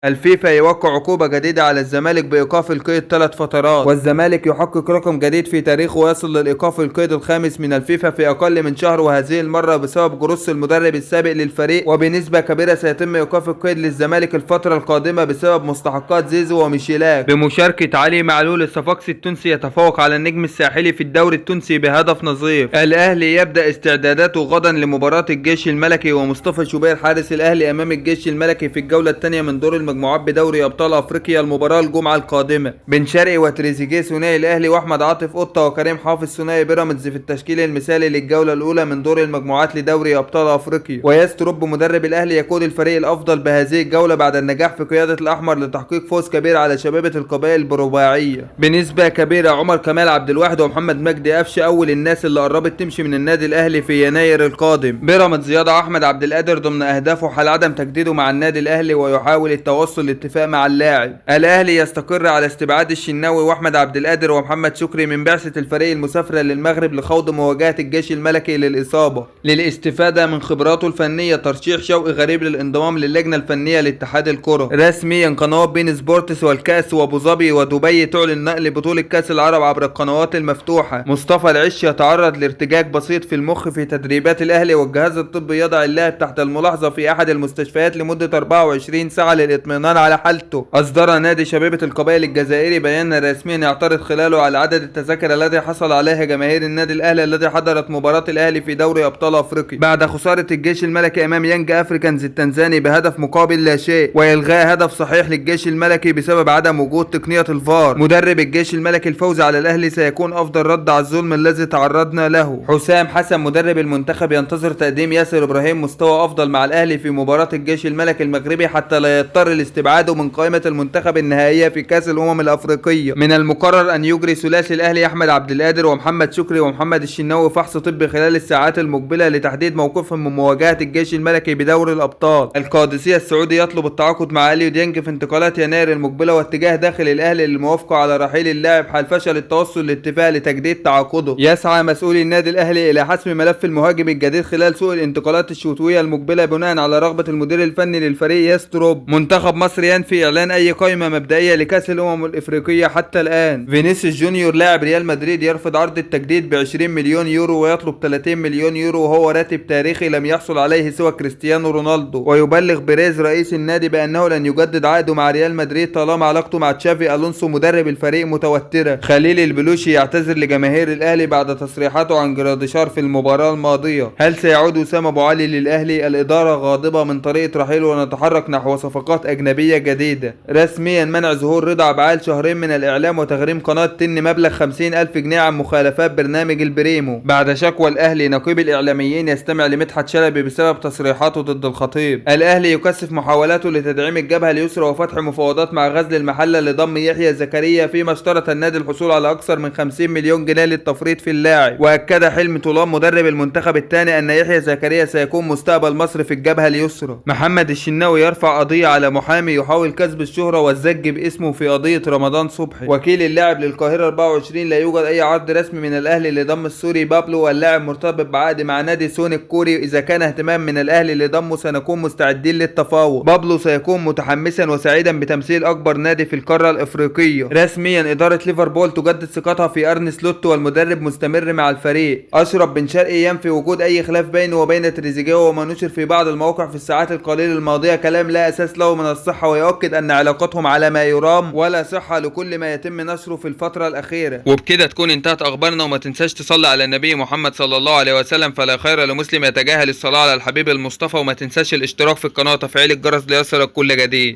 الفيفا يوقع عقوبة جديدة على الزمالك بإيقاف القيد 3 فترات، والزمالك يحقق رقم جديد في تاريخه ويصل للإيقاف القيد الخامس من الفيفا في أقل من شهر، وهذه المرة بسبب جروس المدرب السابق للفريق، وبنسبة كبيرة سيتم إيقاف القيد للزمالك الفترة القادمة بسبب مستحقات زيزو وميشيلاك. بمشاركة علي معلول، الصفاقسي التونسي يتفوق على النجم الساحلي في الدوري التونسي بهدف نظيف. الأهلي يبدأ استعداداته غدا لمباراة الجيش الملكي، ومصطفى شوبير حارس الأهلي أمام الجيش الملكي في الجولة الثانية من دور المجموعات بدوري أبطال أفريقيا، المباراة الجمعة القادمة. بن شرقي وتريزيجيه ثنائي الأهلي، وأحمد عاطف قطة وكريم حافظ ثنائي بيراميدز في التشكيل المثالي للجولة الأولى من دور المجموعات لدوري أبطال أفريقيا. وياس تروب مدرب الأهلي يقود الفريق الأفضل بهذه الجولة بعد النجاح في قيادة الأحمر لتحقيق فوز كبير على شبيبة القبائل برباعية بنسبة كبيرة. عمر كمال عبد الواحد ومحمد مجدي قفشه أول الناس اللي قربت تمشي من النادي الأهلي في يناير القادم. بيراميدز يضع أحمد عبد القادر ضمن أهدافه حال عدم تجديده مع النادي الأهلي، ويحاول التوصل لاتفاق مع اللاعب. الأهلي يستقر على استبعاد الشناوي وأحمد عبد القادر ومحمد شكري من بعثة الفريق المسافرة للمغرب لخوض مواجهة الجيش الملكي للإصابة للاستفادة من خبراته الفنية. ترشيح شوقي غريب للانضمام للجنة الفنية لاتحاد الكرة. رسميا قنوات بين سبورتس والكأس وابو ظبي ودبي تعلن نقل بطولة كأس العرب عبر القنوات المفتوحة. مصطفى العش يتعرض لارتجاج بسيط في المخ في تدريبات الأهلي، والجهاز الطبي يضع اللاعب تحت الملاحظة في أحد المستشفيات لمدة 24 ساعة للاطمئنان على حالته. أصدر نادي شبيبة القبائل الجزائري بيانا رسميا يعترض خلاله على عدد التذاكر الذي حصل عليها جماهير النادي الأهلي الذي حضرت مباراة الأهلي في دوري أبطال أفريقيا بعد خسارة الجيش الملكي أمام يانج أفريكانز التنزاني بهدف مقابل لا شيء، وإلغاء هدف صحيح للجيش الملكي بسبب عدم وجود تقنية الفار. مدرب الجيش الملكي: الفوز على الأهلي سيكون أفضل رد على الظلم الذي تعرضنا له. حسام حسن مدرب المنتخب ينتظر تقديم ياسر إبراهيم مستوى أفضل مع الأهلي في مباراة الجيش الملكي المغربي حتى لا يضطر لاستبعاده من قائمة المنتخب النهائية في كأس الأمم الأفريقية. من المقرر أن يجري ثلاثي الأهلي أحمد عبد القادر ومحمد شكري ومحمد الشناوي فحص طبي خلال الساعات المقبلة لتحديد موقفهم من مواجهة الجيش الملكي بدوري الأبطال. القادسية السعودي يطلب التعاقد مع اليو ديانج في انتقالات يناير المقبلة، واتجاه داخل الأهلي للموافقة على رحيل اللاعب حال فشل التوصل لاتفاق لتجديد تعاقده. يسعى مسؤولي النادي الأهلي إلى حسم ملف المهاجم الجديد خلال سوق الانتقالات الشتوية المقبلة بناء على رغبة المدير الفني للفريق ياس تروب. منتخب مصر ينفي إعلان أي قائمة مبدئية لكأس الأمم الإفريقية حتى الآن. فينيسيوس جونيور لاعب ريال مدريد يرفض عرض التجديد ب 20 مليون يورو ويطلب 30 مليون يورو، وهو راتب تاريخي لم يحصل عليه سوى كريستيانو رونالدو. ويبلغ بيريز رئيس النادي بأنه لن يجدد عقده مع ريال مدريد طالما علاقته مع تشافي ألونسو مدرب الفريق متوترة. خليل البلوشي يعتذر لجماهير الأهلي بعد تصريحاته عن جراديشار في المباراة الماضية. هل سيعود وسام أبو علي للأهلي؟ الإدارة غاضبة من طريقة رحيله ونتحرك نحو صفقات أجنبية جديدة. رسميا منع ظهور رضا عبعال شهرين من الإعلام وتغريم قناة تن مبلغ 50 ألف جنيه عن مخالفات برنامج البريمو. بعد شكوى الأهلي نقيب الإعلاميين يستمع لمدحت شلبي بسبب تصريحاته ضد الخطيب. الأهلي يكثف محاولاته لتدعيم الجبهة اليسرى وفتح مفاوضات مع غزل المحلة لضم يحيى زكريا، فيما اشترط النادي الحصول على أكثر من 50 مليون جنيه للتفريط في اللاعب. وأكد حلمي طولان مدرب المنتخب الثاني أن يحيى زكريا سيكون مستقبل مصر في الجبهة اليسرى. محمد الشناوي يرفع قضية على محامي يحاول كسب الشهرة والزج باسمه في قضية رمضان صبحي. وكيل اللاعب للقاهرة 24: لا يوجد أي عرض رسمي من الأهلي لضم السوري بابلو، واللاعب مرتبط بعقد مع نادي سوني الكوري. إذا كان اهتمام من الأهلي لضمه سنكون مستعدين للتفاوض. بابلو سيكون متحمسا وسعيدا بتمثيل أكبر نادي في القارة الإفريقية. رسميا إدارة ليفربول تجدد ثقتها في أرن سلوت والمدرب مستمر مع الفريق. أشرف بن شرقي ينفي وجود أي خلاف بينه وبين تريزيجيه وما نشر في بعض المواقع في الساعات القليلة الماضية كلام لا أساس له من الصحة، ويؤكد أن علاقتهم على ما يرام ولا صحة لكل ما يتم نشره في الفترة الأخيرة. وبكده تكون انتهت أخبارنا، وما تنساش تصلي على النبي محمد صلى الله عليه وسلم، فلا خير لمسلم يتجاهل الصلاة على الحبيب المصطفى. وما تنساش الاشتراك في القناة وتفعيل الجرس ليصلك كل جديد.